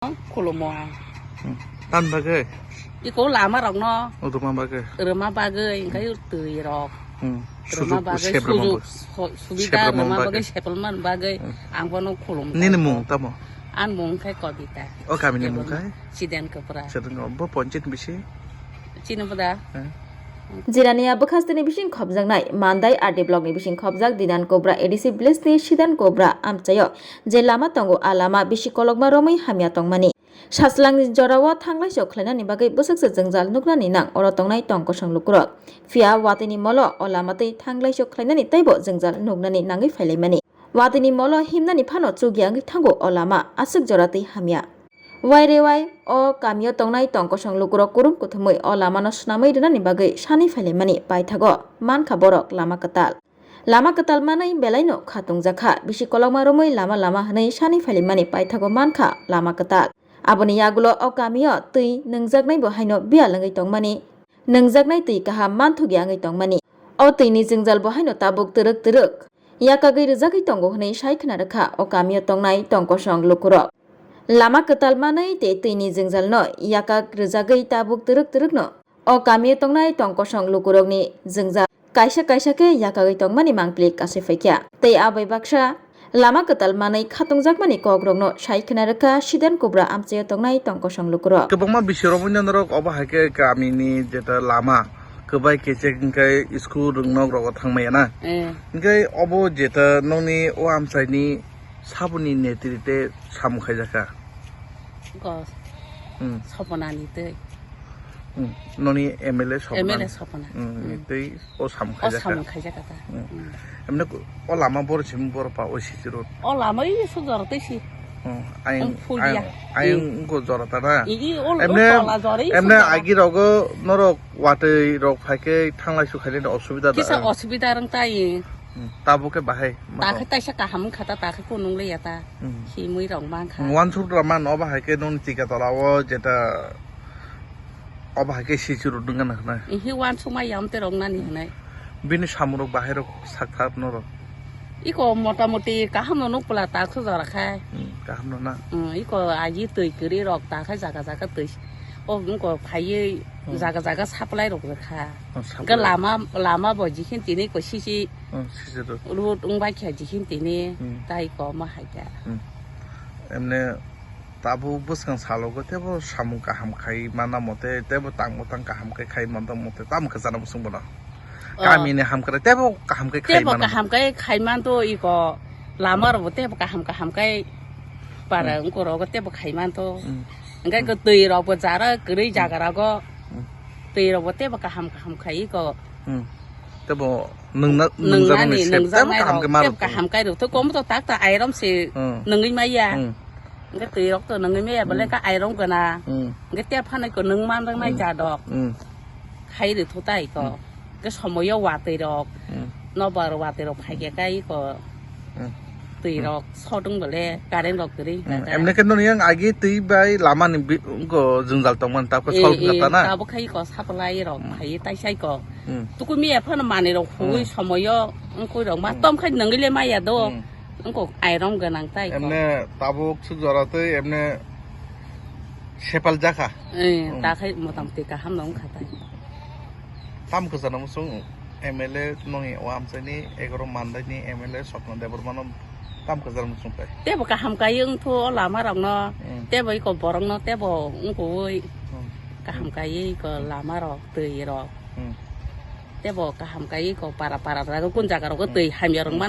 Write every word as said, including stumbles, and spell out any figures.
Khulumo. Hmm. Tam bagwi? Iko lama rokno. Rwma bagwi? Rwma bagwi, hmm, hwnkhe twi rok. Hmm. Rwma bagwi, sep rwma sujuk, bagwi. Su-, subida rwma bagwi, sepelman bagwi, hmm, ang bono khulum. Nini mung tamo? Ani mung khe Kobita. O kamini mung khe? Sidan Kopra. Sidan Kopra. Bo ponchit bisi? Chini boda. Hmm. Jirania bwkhasteni bising khopjaknai Mandai R D blockni bising khopjak Dinan Kobra A D C villageni Sidan Kobra amchaio je lama tongo, a lama bisi kolokma romwi hamya tongmani. Sajlangni jorao thanglaiso khlainani bagwi bwswkse jwngjal nuknani nang oro tongnai tong kosong lukurok. Phiya watwini molo o lama twi thanglaiso khlainani teibo jwngjal nuknani nangwi phailaimani. Watwini molo himnani phano chukya wngwi thango o lama, aswk jora twi hamya. Wairewai o kamio tongnai tong kosong lukurok kurum kuthumwi o lamano swnamwi rwnani bagwi sanwi phailaimani paithago mankha borok lama kwtal. Lama kwtal manwi belaino khatungjakha, bisi kolokma romwi lama lama hwnwi sanwi phailaimani paithago mankha lama kwtal. Aboni yagulo o kamio twi nwngjaknaibo haino biyal wngwi tongmani, nwngjaknai twi kaham manthokya wngwi tongmani. O twini jwngjal bo haino tabuk twrwk twrwk yakagwi rwjagwi tongo hwnwi sai khna rwkha o kamio tongnai tong kosong lukurok. Lama kwtal manwi tei twini jwngjalno yakak rwjagwi tabuk twrwk twrwkno o kamio tongnai tong kosong lukurokni jwngjal kaisa kaisa khe yakagwi tongmani mangpili kasui phaikha. Tei abai baksa lama kwtal manwi khatungjakmani kokrokno sai khna rwkha Sidan Kobra amchaio tongnai tong kosong lukurok. Kwbangma bisirok wngya norok obo hai khe kamini jeta lama kwbai kechek hwnkhe school rwngnok rogo thangmaya na. Eh. Hwnkhe obo jeta nokni o amchaini saboni netrite samung khaijakha. Go. Hmm. Soponani tei. Hmm. Noni M L A Sopona. M L A Sopona. Hmm, hmm. Tei o samung khaijak. O samung khaijak ta. Hmm. Hmm. Emne ko, o lama bor sim bor pa o sisi road. O lama i sujor tei si. Hmm. Ayang, ang phulia. Ayang, ayang ko jora ta na. I, i, o, o emne, tola jora i emne sujor. Agi rogo norok watwi rok phaikhe thanglai su khailai osubida da. Kisa osubida rang tai. Hmm. Tabuk khe bahai. Ta khe taisa kaham wngkha ta, ta khe kunung le ya ta. Hmm. Himwi rok mankha. Wansuk rok man obo hai khe nung chika tola o jeta obo hai khe sichu rok nung gana hwnwi. Ihi wansuk ma yam te rok nani hwnwi. Bini samung rok bahai rok sak thar norok. Iko mota moti kaham no nuk pula ta khu jora khai. Hmm, kaham no na. Hmm, iko agi twi kwrwi rok ta khai jaga jaga twi. O wngko phaiwi hmm jaga jaga supply rok rwkha. Oh, supply. Hwnkhe lama, lama bo jikhin tini ko sisi. Hmm, sisi rok. Road wngbai khe jikhin tini hmm tai ko ma hai khe. Hmm. Emne tabuk bwskang salogo tebo samung kaham khai mana mote, tebo tang bwtang kaham khe khai manta mote, tamo khe chana bwswng bono. Oh. Kamini hamkrai tebo kaham khe khai mano. Tebo kaham khe khai manto iko lama rok bo tebo kaham kaham khe para hmm wngko rogo tebo khai manto. Hmm. Hwnkhe hmm ko twi rok bo jara kwrwi hmm jaga rogo hmm twi rok bo tebo kaham kaham khai iko. Hmm. Tebo nungna, nungnani, nungjakmani sep, tebo nungjaknai kaham rok, khe ma tebo rok. Kaham khai rok. To kom to tak ta airom se hmm nungwi maya. Hmm. Hwnkhe twi rok to nungwi maya, hmm bole ka airom gana. Hmm. Hwnkhe tebo phano ko nung man rok nai hmm jadok. Hmm. Khai rw thu tai ko. Hmm. Hwnkhe somoyo watwi rok. Hmm. Nobar watwi rok phai khe kai ko. Hmm. Twi hmm rok sodung bole current rok kwrwi hmm hwnkhe. Emne khe noni yang agi twi bai lama ni bi-, ko jwngjal tongmani ta ko eh, sol eh, ta na. Tabuk khai ko supply rok hmm phai tai sai ko. Hmm. Tukumi ephano manwi rok huwi hmm somoyo wngkui rok ma hmm tom khai nungwi le maya do. Hmm. Wngkok airom gwnang tai ko. Emne tabuk suk jora twi emne sepal jakha. Eh, hmm ta khai motamoti kaham no wngkha tai. Tam kwcharo muchung M L A nongni o amchaini egaroh mandaini M L A Swapna Debbarmano tam kwcharo muchung tai. Tebo kaham kai wngthu o lama rokno, hmm tebo iko borokno tebo wngkui hmm kaham hmm kaiwi iko hmm lama rok, twi rok. Hmm. Tebo kaham kaiwi iko para para jaga kun jaga rogo hmm twi hamya rok hmm